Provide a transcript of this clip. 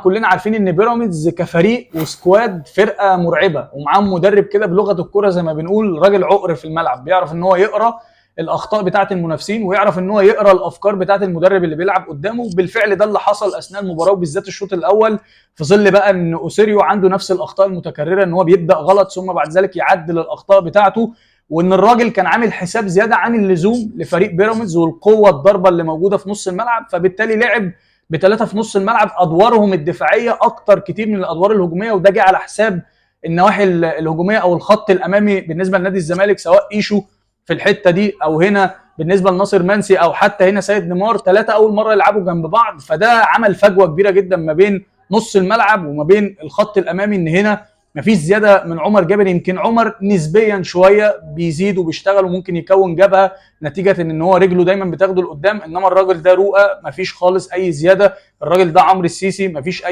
كلنا عارفين ان بيراميدز كفريق و squad فرقه مرعبة، ومعاهم مدرب كده بلغه الكورة زي ما بنقول راجل عقر في الملعب، بيعرف ان هو يقرا الاخطاء بتاعه المنافسين ويعرف ان هو يقرا الافكار بتاعه المدرب اللي بيلعب قدامه. بالفعل ده اللي حصل اثناء المباراة وبالذات الشوط الاول، في ظل بقى ان اوسوريو عنده نفس الاخطاء المتكررة، ان هو بيبدا غلط ثم بعد ذلك يعدل الاخطاء بتاعته، وان الراجل كان عامل حساب زيادة عن اللزوم لفريق بيراميدز والقوه الضربة اللي موجودة في نص الملعب، فبالتالي لعب بثلاثة في نص الملعب ادوارهم الدفاعية اكتر كتير من الادوار الهجومية، وده جه على حساب النواحي الهجومية او الخط الامامي بالنسبة لنادي الزمالك، سواء ايشو في الحتة دي او هنا بالنسبة لناصر منسي او حتى هنا سيد نيمار، ثلاثة اول مرة يلعبوا جنب بعض، فده عمل فجوة كبيرة جدا ما بين نص الملعب وما بين الخط الامامي. ان هنا مفيش زيادة من عمر جابر، يمكن عمر نسبيا شوية بيزيد وبيشتغل وممكن يكون جبهة نتيجة ان هو رجله دايما بتاخده لقدام، انما الراجل ده رؤى مفيش خالص اي زيادة، الراجل ده عمرو السيسي مفيش اي